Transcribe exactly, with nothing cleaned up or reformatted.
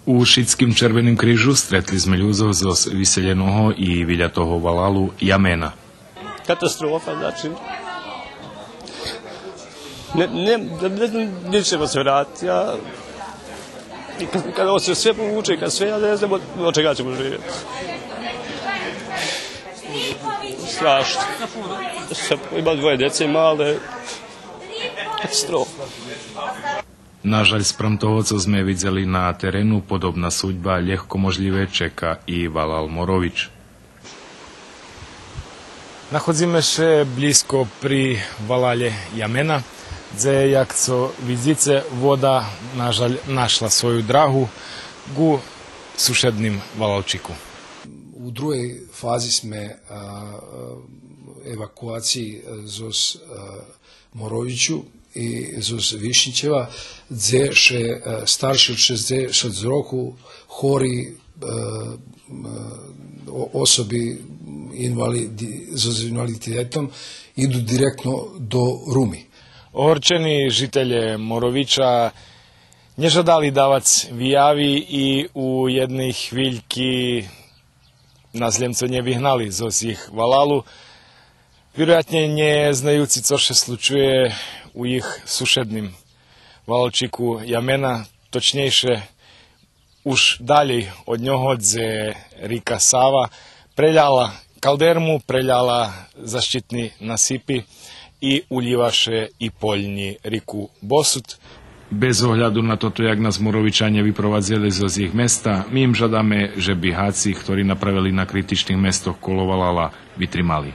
У Шицким Червеним крижу стретли зме людзох зоз виселєного и вилятого валалу Ямена. Катастрофа, значи, не, не, не знам, нє ће ме све вратити, а и кад, кад се све повуче, кад све, я не знам од, од чега ћемо живети. Страшно. Сам имам двоє дєце мале. Катастрофа. Нажаль, спрам того цо зме видзели на терену, подобна судьба лєгко можлїве чека и валал Морович. Находзиме ше блїзко при валалє Ямена, дзе, як цо видзице, вода, нажаль, нашла свою драгу ґу сушедним валалчику. У другей фази сме, а, евакуациї, а, зоз, а, Моровичу и зоз Вишнїчева, дзе ше, а, старши од шейсцдзешат року, хори, а, м, о-, особи инвалиди, зоз инвалидитетом иду директно до Руми. Огорчени жителє Моровича нє жадали давац вияви и у єдней хвильки нас лєм цо нє вигнали зоз їх валалу, вироятнє нє знаюци цо ше случує у їх сушедним валалчику Ямена, точнєйше уж далєй од нього, дзе рика Сава преляла Калдерму, преляла защитни насипи и улїва ше и по нї рику Босут. Без огляду на тото як нас Моровичанє випровадзели зоз їх места, ми им жадаме же би гаци, хтори направели на критичних местох коло валала, витримали.